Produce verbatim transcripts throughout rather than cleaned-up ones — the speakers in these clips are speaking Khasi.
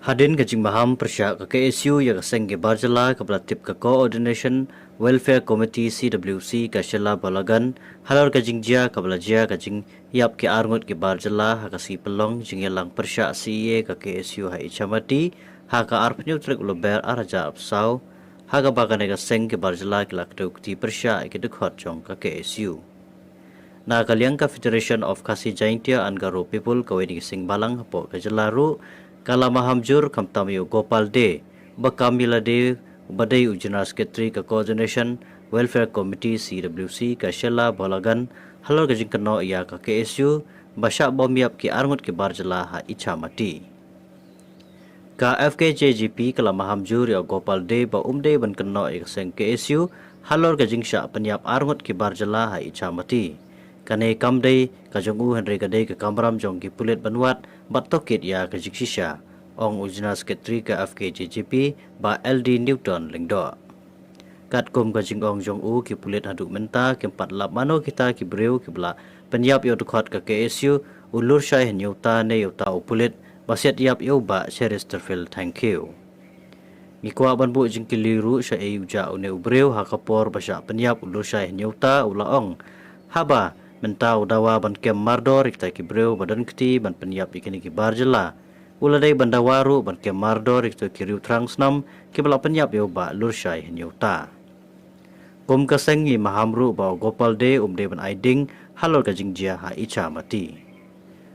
Hadien ka jingmaham pyrshah ka K S U ïa ka seng ki bar jylla kaba la tip ka Coordination Welfare Committee C W C ka Sheila Balagan, halor ka jingjia kaba la jia ka jingïap ki arngut ki bar jylla ha ka sngi pynlong jingïalang pyrshah C A A ka K S U ha Ichamati, ha ka arphew tarik u Lber arhajar arphew saw, ha kaba kane ka seng ki bar jylla ki la kdew kti pyrshah ïa ki dkhot jong ka K S U. Na ka liang ka Federation of Khasi Jaintia and Garo People, kawei na ki seng balang hapoh ka jylla ruh, ka la maham jur khamtam ïa u Gopal Dey, ba kam ïa lade uba dei u General Secretary ka Coordination Welfare Committee C W C ka Sheila Balagan, halor ka jingkynnoh ïa ka K S U ba shah bom ïap ki arngut ki bar jylla ha Ichamati. Ka F K J G P ka la maham jur ïa u Gopal Dey ba um dei ban kynnoh ïa ka seng K S U halor ka jingshah pynïap arngut ki bar jylla ha Ichamati. Kane kam dei ka jong u, hynrei ka dei ka kamram jong ki pulit ban wad bad tohkit ïa ka jingshisha, ong u General Secretary ka F K J G P, Bah L D Newton Lyngdoh. Katkum ka jingong jong u, ki pulit haduh mynta kim pat lap mano kita ki briew kiba la pynïap ïa u dkhot ka K S U, u Lurshai Hynñiewta ne ïa uta u pulit ba siat ïap ïa u Bah Cheristerfield Thangkhiew. Ngi kwah ban buh jingkylli ruh shaei u jah une u briew ha ka por ba shah pynïap u Lurshai Hynñiewta, u la ong. Haba mynta u dawa ban kem mardor ïa kita ki briew ba don kti ban pynïap ïa kine ki bar jylla, u la dei ban dawa ruh ban kem mardor ïa kito ki riew thrang snam kiba la pynïap ïa u Bah Lurshai Hynñiewta. Kum ka seng ngi maham ruh ba u Gopal Dey um dei ban ai ding halor ka jingjia ha Ichamati.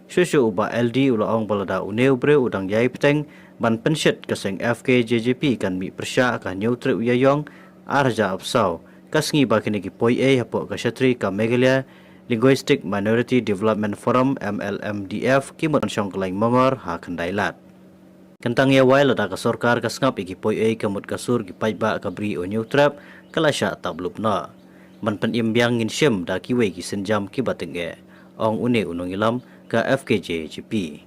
Shuh shuh u Bah L D u la ong ba lada une u briew u dang ïai bteng ban pynshit, ka seng F K J G P kan mih pyrshah ha ka hynñiew tarik u Ïaïong arhajar arphew saw, ka sngi ba kine ki poiei hapoh ka shatri ka Meghalaya Linguistic Minority Development Forum, M L M D F, ki mut ban shong kylleng mongor ha Khyndai Lad. Kyntang ïa wai, lada ka sorkar ka sngap ïa ki poiei ka mut ka sur ki paidbah ka Bri U Hynñiewtrep, ka la shah tap lup noh. Ban pynim biang ngin shim da kiwei ki sienjam kiba tyngeh, ong une u nongïalam ka F K J G P.